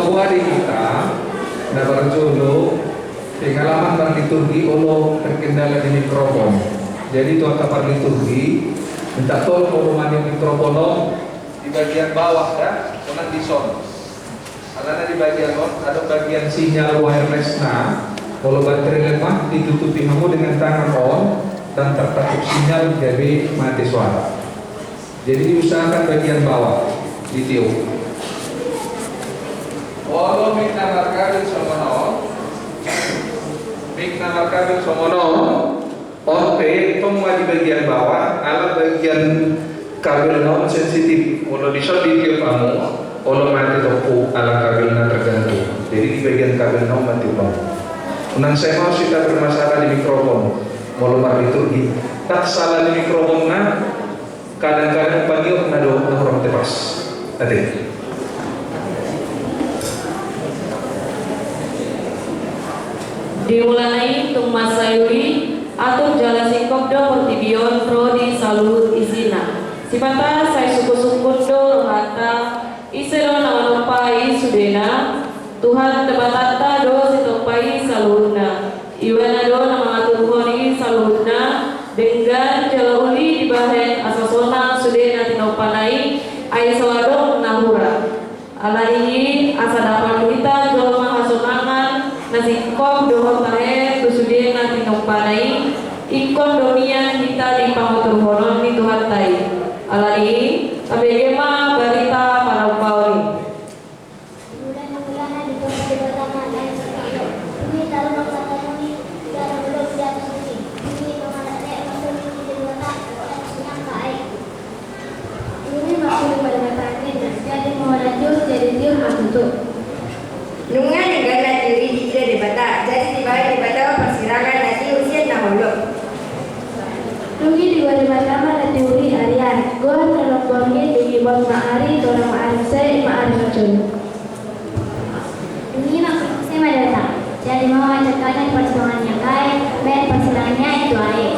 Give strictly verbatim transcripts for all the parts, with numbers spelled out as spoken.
Boha di hita na parjolo pengalaman marliturgi olo terkendala di mikrofon. Jadi tu angka parliturgi, minta tolong olo maniop mikrofon on di bagian bawah da, songon dison. Alana di bagian on adong bagian sinyal wireless na, olo baterai lemah, ditutupi hamu dengan tangan on dan tertangkap sinyal gabe mate suara. Jadi diusahakan bagian bawah ditiup. Olo mic na markabel songon on. Mic na markabel songon on. On pe tong ma di bagian bawah, ala bagian kabel na on sensitif. Olo dison ditiup hamu, olo mate tompu ala kabel na terganggu. Jadi di bagian kabel na on ma tiup hamu. Unang sai mau hita bermasalah di mikrofon. Molo marliturgi, tak salah di mikrofon na, kadang-kadang paniopna do na hurang tepas. Ate. Di mulana i tung mansai uli, atur jala singkop do portibi on ro di saluhut isina. Sipata sai sungkun-sungkun do rohanta, ise do na manompa i sudena, Tuhan Debatanta do sitompa i saluhutna. Ibana do na mangaturhon i saluhutna, denggan jala uli dibahen asa sonang sude na tinompana i, ai so adong na hurang. Alani i asa dapot hita jolma hasonangan na singkop dohot tahe tu sude na tinompana i, ingkon do mian hita di pangaturhonon ni Tuhanta i. Alani i, tabege ma barita panompaon i. Di bulan-bulan na di kota di Batam na lain sekali. Bumi taruh mata kamu ni, dalam belum di atas bumi. Bumi mengadak dek masuk di diri mata, dan siang ka air. Bumi masuk di pada mata angin, jadi mau lanjut, jadi tiur ma tutu. Nunga denggan na tiur i diida Debata, jadi dibahen Debata ma parsirangan na tiur sian na holop. Dung i digoar Debata ma na tiur i arian, goar na lomborngin, dung i bot ma ari, torang ma ari muse, i ma ari na jolo. Dung i mangkulis ma Debata, jadi mau ajak hita di parsirangan ni angka aek, bahen parsirangan ni aek tu aek.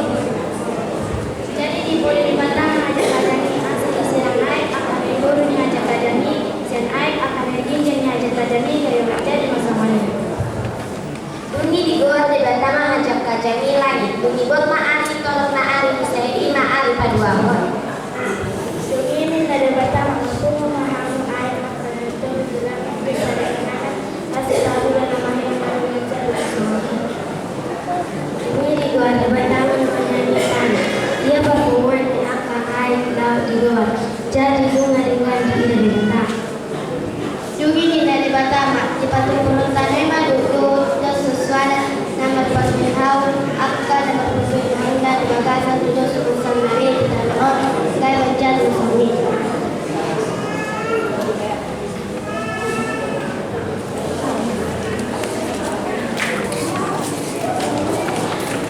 Jadi dipuli Debata ma hajat-hajat i, asa disirang aek angka na di boru ni hajat-hajat i sian aek angka na di ginjang ni hajat-hajat i, gabe manjadi ma songon i. Dung i digoar Debata ma hajat-hajat i langit, dung i bot ma ari, torang ma ari muse, i ma ari paduahon. Dung i ninna Debata ma, pungu ma hamu aek angka na di toru ni langit, di sada inganan, asa saluhutna ma hea na di ginjang ni songon i. Dung i digoar Debata ma na manjadi tano. Ia parpunguan ni angka aek laho digoar. Jadi nunga denggan diida Debata. Dung i ninna Debata ma, dipaturpur ma